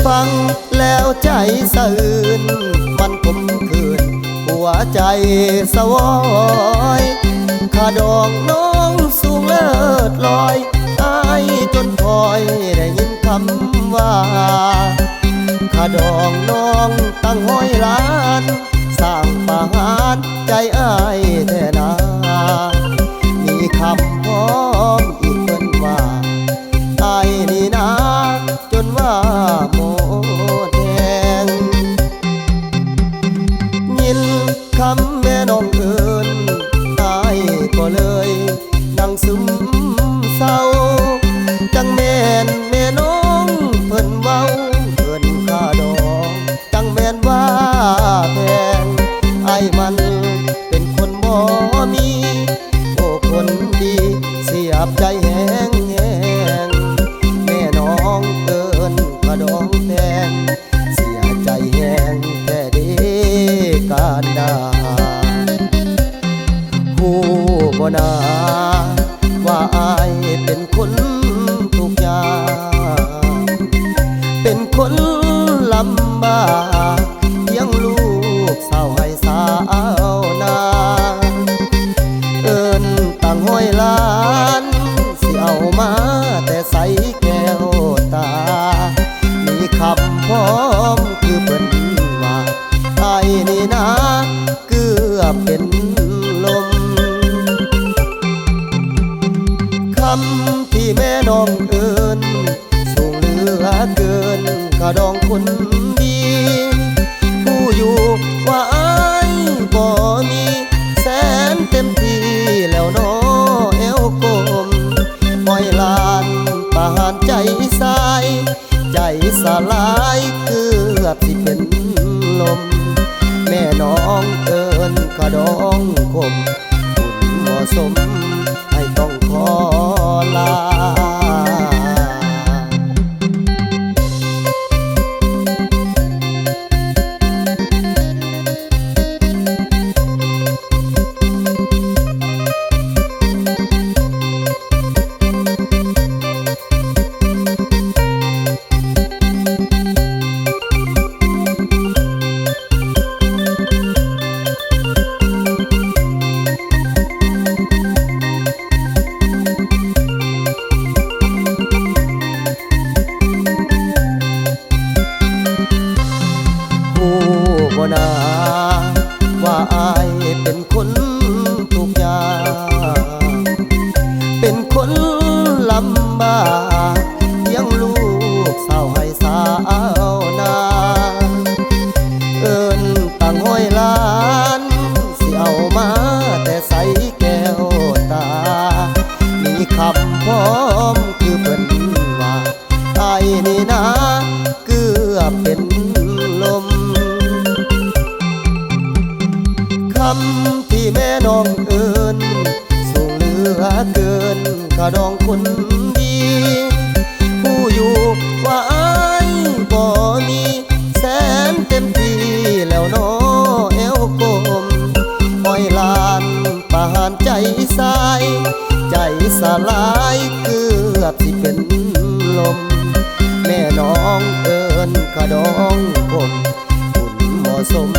ຟັງແລ້ວໃຈສະອືນ ມັນຂົມຂື່ນຫົວໃຈສະຫວອຍ ຂະດອງນ້ອງສູງເລີດລອຍ ອ້າຍຈົນຄ່ອຍໄດ້ຍິນຄຳວ່າ ຂະດອງນ້ອງຕັ້ງຮ້ອຍລ້ານ ສ້າງປະຫານໃຈອ້າຍແທ້ນາ ມີຄຳພ້ອມອີກເພິ່ນວ່າ ອ້າຍນີ້ນາ ຈົນວ່າໝົດແຮງ ຍິນຄຳແມ່ນ້ອງເອີ້ນ ອ້າຍກໍເລີຍນັ່ງຊຶມເສົ້າ ຈັ່ງແມ່ນແມ່ນ້ອງເພິ່ນເວົ້າ ເອີ້ນຄ່າດອງ ຈັ່ງແມ່ນວ່າແພງ ອ້າຍມັນເປັນຄົນບໍ່ມີ ໂອ້ ຄົນດີ ສຽບໃຈແຮງໆ ແມ່ນ້ອງເອີ້ນຄ່າດອງແພງ ເສຍໃຈແຮງແທ້ເດການດາ ຮູ້ບໍ່ນາ ວ່າອ້າຍເປັນຄົນທຸກຍາກ ເປັນຄົນລຳບາກ ລ້ຽງລູກສາວໄຮ່ສາວນາ ເອີ້ນຕັ້ງຮ້ອຍລ້ານ ຊິເອົາມາແຕ່ໃສແກ້ວຕາ ມີຄຳພ້ອມຄືເພິ່ນວ່າ ອ້າຍນີ້ນາ ເກືອບເປັນລົມ ຄຳທີ່ແມ່ນ້ອງເອີ້ນ ສູງເຫຼືອເກີນຄ່າດອງຄົນດີ ຮູ້ຢູ່ວ່າອ້າຍບໍ່ມີ ແສນເຕັມທີ່ແລ້ວນໍແອວກົມ ຮ້ອຍລ້ານປະຫານໃຈຊາຍ ໃຈສະຫຼາຍເກືອບຊິເປັນລົມ ແມ່ນ້ອງເອີ້ນຄ່າດອງຂົມ ບຸນບໍ່ສົມໃຫ້ຕ້ອງຂໍລາ. ຮູ້ບໍ່ນາ ວ່າອ້າຍເປັນຄົນທຸກຍາກ ເປັນຄົນລຳບາກ ລ້ຽງລູກສາວໄຮ່ສາວນາ ເອີ້ນຕັ້ງຮ້ອຍລ້ານ ຊິເອົາມາແຕ່ໃສແກ້ວຕາ ມີຄຳພ້ອມຄືເພິ່ນວ່າ ອ້າຍນີ້ນາເກືອບເປັນລົມ ຄຳທີ່ແມ່ນ້ອງເອີ້ນ ສູງເຫຼືອເກີນຄ່າດອງຄົນດີ ຮູ້ຢູ່ວ່າອ້າຍບໍ່ມີ ແສນເຕັມທີ່ແລ້ວນໍແອວກົມ ຮ້ອຍລ້ານປະຫານໃຈຊາຍ ໃຈສະຫຼາຍເກືອບຊິເປັນລົມ ແມ່ນ້ອງເອີ້ນຄ່າດອງຂົມ ບຸນບໍ່ສົມ